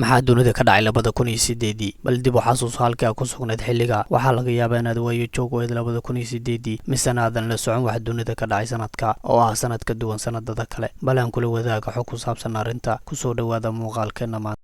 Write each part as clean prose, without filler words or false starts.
Maxaa dunida ka dhacay 2008-dii? Bal dib u xasuuso halkii aad ku sugnayd xilligaa. Waxaa laga yaabaa inaad waayo joog u ahayd 2008-dii, misena aadan la socon wax dunida ka dhacay sanadka oo ah sanad ka duwan sanadada kale. Bal aan kula wadaaga xog ku saabsan arrinta. Kusoo dhowaada muuqaalkeena maanta.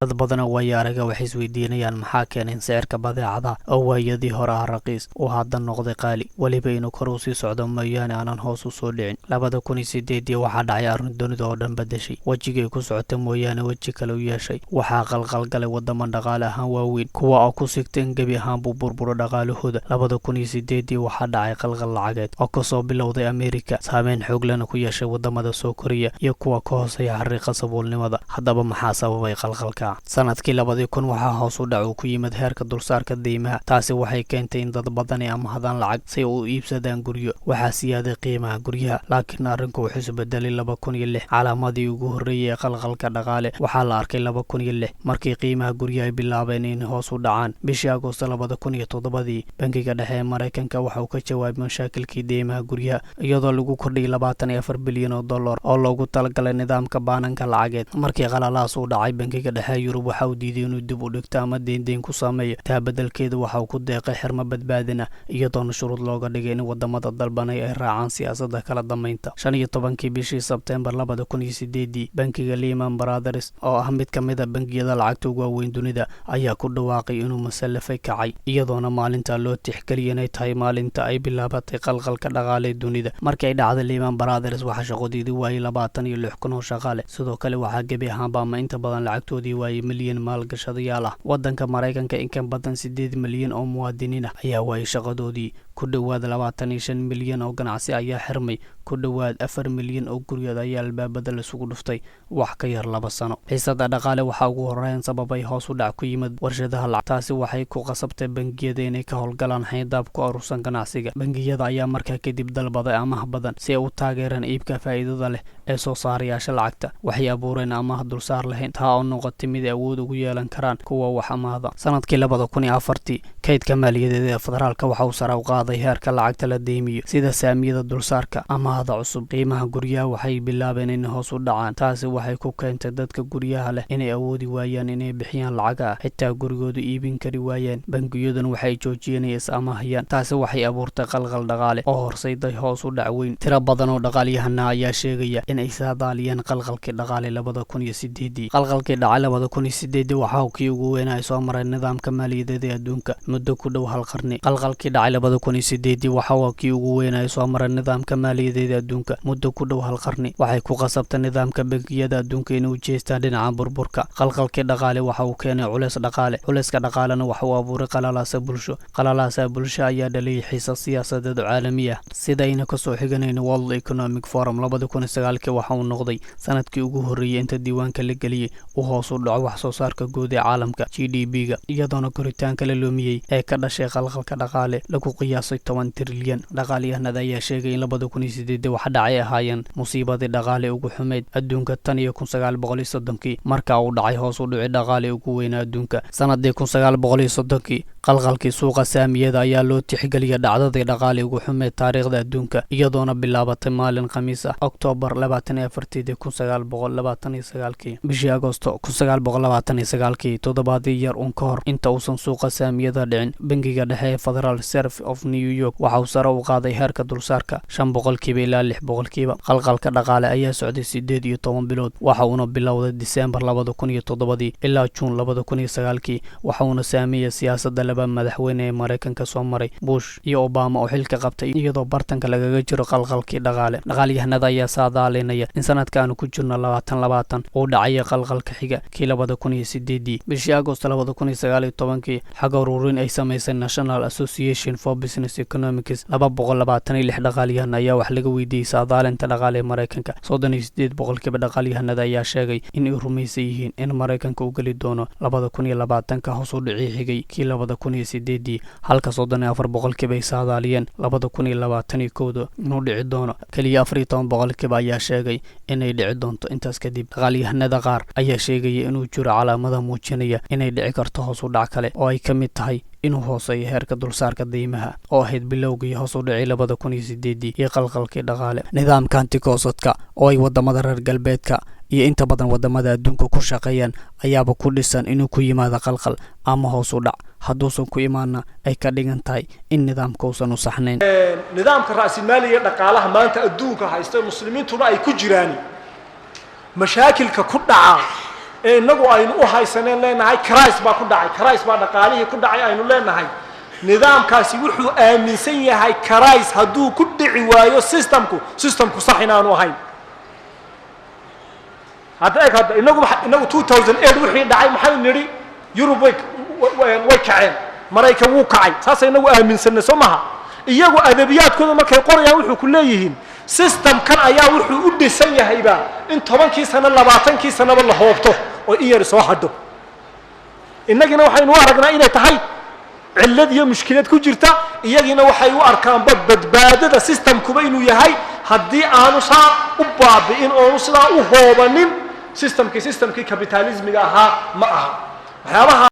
Dad badan oo waayo araga waxay isweydiinayaan maxaa keenay in sicirka badeecada oo waayadii hore ah raqiis uu hadda noqday qaali, weliba inuu kor u sii socdo mooyaane aanan hoos u soo dhicin. 2008-dii waxaa dhacay arrin dunida oo dhan bedeshay, wejigay ku socota mooyaane weji kale u yeeshay. Waxaa qalqalgalay wadamo dhaqaale ahaan waaweyn, kuwa oo ku sigta in gebi ahaan buu burburo dhaqaalahooda. 2008-dii waxaa dhacay qalqal lacageed oo kasoo bilowday Ameerika, saameyn xoog lehna ku yeeshay wadamada soo koraya iyo kuwa ka hooseeya xariiqa saboolnimada. Haddaba maxaa sababay qalqalka? Sanadkii 2000 waxaa hoos u dhac uu ku yimid heerka dulsaarka deymaha. Taasi waxay keentay in dad badani amahdaan lacag si ay u iibsadaan guryo. Waxaa siyaaday qiimaha guryaha, laakiin arrinku wuxuu isbedelay 2006. Calaamadii ugu horreeyay ee qalqalka dhaqaale waxaa la arkay 2006, markii qiimaha guryaha ay bilaabeen inay hoos u dhacaan. Bishii Agoosto 2007-dii, Bangiga Dhexe ee Maraykanka waxa uu ka jawaabay mashaakilkii deymaha guryaha, iyadoo lagu kordhiyay 24 bilyan oo dollar oo loogu talagalay nidaamka baananka lacageed. Markii qalalahaas uu dhacay, Bangiga Dhexe ee Yurub waxa uu diiday inuu dib u dhigto ama deyn ku sameeyo. Taa beddelkeeda waxa uu ku deeqay xirmo badbaadin ah, iyadoona shuruud looga dhigay in wadamada dalbanay ay raacaan siyaasadda kala dambeynta. 15-kii bishii Sebteembar 2008-dii, bankiga Lehman Brothers oo ah mid ka mid a bangiyada lacagta ugu waaweyn dunida ayaa ku dhawaaqay inuu masalafay kacay, iyadoona maalinta loo tixgeliyay inay tahay maalinta ay bilaabatay qalqalka dhaqaale dunida. Markii ay dhacday Lehman Brothers, waxaa shaqadoodii waayay 26,000 oo shaqaale. Sidoo kale waxaa gebi ahaanba ama inta badan lacagtoodii waayay milyan maalgashadayaal ah. Wadanka Maraykanka, in ka badan 8 milyan oo muwaadiniin ah ayaa waayay shaqadoodii. Ku dhowaad 25 milyan oo ganacsi ayaa xirmay. Ku dhowaad 4 milyan oo guryood ayaa albaabada laisugu dhuftay wax ka yar 2 sano. Xiisada dhaqaale waxaa ugu horeyn sababay hoos u dhac ku yimid warshadaha lacag. Taasi waxay ku qasabtay bangiyada inay ka howlgalaan xayndaab ku aruursan ganacsiga. Bangiyada ayaa markaa kadib dalbaday amaah badan si ay u taageeraan iibka faa'iidada leh ee soo saarayaasha lacagta. Waxay abuureen amaah dulsaar lahayn, taa oo noqotay mid ay awood ugu yeelan karaan kuwa wax amaahda. Sanadkii 2004-tii, kaydka maaliyadeed ee federaalka waxa uu sare u qaaday heerka lacagta la deymiyo, sida saamiyada dulsaarka amaahda cusub. Qiimaha guryaha waxay bilaabeen inay hoos u dhacaan. Taasi waxay ku keentay dadka guryaha leh inay awoodi waayaan inay bixiyaan lacagaha, xitaa gurigoodu iibin kari waayeen. Bangiyaduna waxay joojiyeen inay is amaahiyaan. Taasi waxay abuurtay qalqal dhaqaale oo horseeday hoos u dhac weyn. Tiro badan oo dhaqaalyahana ayaa sheegaya in ay saadaaliyeen qalqalkii dhaqaale 2008-dii. Qalqalkii dhacay 2008-dii waxa uu kii ugu weynaa ay soo maray nidaamka maaliyadeed ee adduunka muddo ku dhow hal qarni. Qalqalkii dhacay 2008-dii waxa uu kii ugu weynaa ay soo maray nidaamka maaliyadeed ee adduunka muddo ku dhow hal qarni. Waxay ku qasabtay nidaamka bangiyada adduunka inay u jeestaan dhinaca burburka. Qalqalkii dhaqaale waxa uu keenay culeys dhaqaale. Culeyska dhaqaalena waxa uu abuuray qalalaasa bulsho. Qalalaasa bulsho ayaa dhaliyay xiisad siyaasadeed oo caalami ah. Sidayna kasoo xiganayno World Economic Forum, 2009-kii waxa uu noqday sanadkii ugu horreeyay inta diiwaanka la geliyey uu hoos u dhaco wax soo saarka guud ee caalamka, GDP-ga, iyadoona koritaanka la lumiyey ee ka dhashay qalqalka dhaqaale lagu qiyaasay 10 trilyan. Dhaqaalyahanada ayaa sheegay in 2008-dii waxa dhacay ahaayeen musiibadii dhaqaale ugu xumeyd adduunka tan iyo 1930-kii, marka uu dhacay hoos u dhici dhaqaale ugu weynaa adduunka sanadii 1930-kii. Qalqalkii suuqa saamiyada ayaa loo tixgeliyay dhacdadii dhaqaale ugu xumeyd taariikhda adduunka, iyadoona bilaabatay maalin Khamiis ah, Oktoobar 24-teedii 1929-kii. Bishii Agosto 1929-kii, toddobaadii yar un ka hor inta uusan suuqa saamiyada dhicin, Bangiga Dhexe ee Federal Reserve of New York waxa uu sare u qaaday heerka dulsaarka 5% ilaa 6%. Qalqalka dhaqaale ayaa socday 18 bilood, waxa uuna bilowday Disembar 2007-dii ilaa Juun 2009-kii. Waxa uuna saameeyay siyaasadda laba madaxweyne ee Maraykanka soo maray, Bush iyo Obama, oo xilka qabtay iyadoo bartanka lagaga jiro qalqalkii dhaqaale. Dhaqaalyahanada ayaa saadaalinaya in sanadkaanu ku jirno 2020 uu dhacaya qalqalka xiga kii 2008-dii. Bishii Agosto 2019-kii, xag ururin ay samaysay National Association for Business Economics, 226 dhaqaalyahan ayaa wax laga weydiiyey saadaalinta dhaqaale ee Maraykanka. 38% dhaqaalyahanada ayaa sheegay in ay rumaysan yihiin in Maraykanka uu geli doono 2020-ka hoos u dhicii xigay kii 2008-dii, halka 34% ay saadaaliyeen 2021-da inuu dhici doono. Keliya 14% ayaa sheegay inay dhici doonto intaas kadib. Dhaqaalyahanada qaar ayaa sheegaya inuu jiro calaamada muujinaya inay dhici karto hoos u dhac kale oo ay ka mid tahay Inuu hooseeyo heerka dulsaarka deymaha oo ahayd bilowgii hoos u dhacay 2008-dii iyo qalqalkii dhaqaale. Nidaamka hantigoosadka oo ay wadamada reer galbeedka iyo inta badan wadamada adduunka ku shaqeeyaan ayaaba ku dhisan inuu ku yimaado qalqal ama hoos u dhac. Hadduusan ku imaanna, ay ka dhigan tahay in nidaamka uusan u saxnayn. Nidaamka ra'simaaliga dhaqaalaha maanta adduunka haysta, muslimiintuna ay ku jiraan, mashaakilka ku dhaca ee innagu aynu u haysaneen leenahay crisis baa ku dhacay, crisis baa dhaqaalihii ku dhacay aynu leenahay, nidaamkaasi wuxuu aaminsan yahay crisis hadduu ku dhici waayo systemku sax inaanu ahayn. Hadda eg, hadda inagu 2008 wixii dhacay maxaynu nidhi? Yurub way kaceen, Maraykan wuu kacay, saasay inagu aaminsanay, soo maha? Iyagu adabiyaadkooda markay qorayaan wuxuu ku leeyihiin systemkan ayaa wuxuu u dhisan yahayba in 10-kii sano, 20-kii sanoba la hoobto oo in yar soo hadho. Innagiina waxaynu u aragnaa inay tahay cillad iyo mushkilad ku jirta. Iyagiina waxay u arkaanba badbaadada systemkuba inuu yahay haddii aanu saa u baabi'in oonu sidaa u hoobanin systemkii capitalismiga ahaa ma aha waxyaabaha.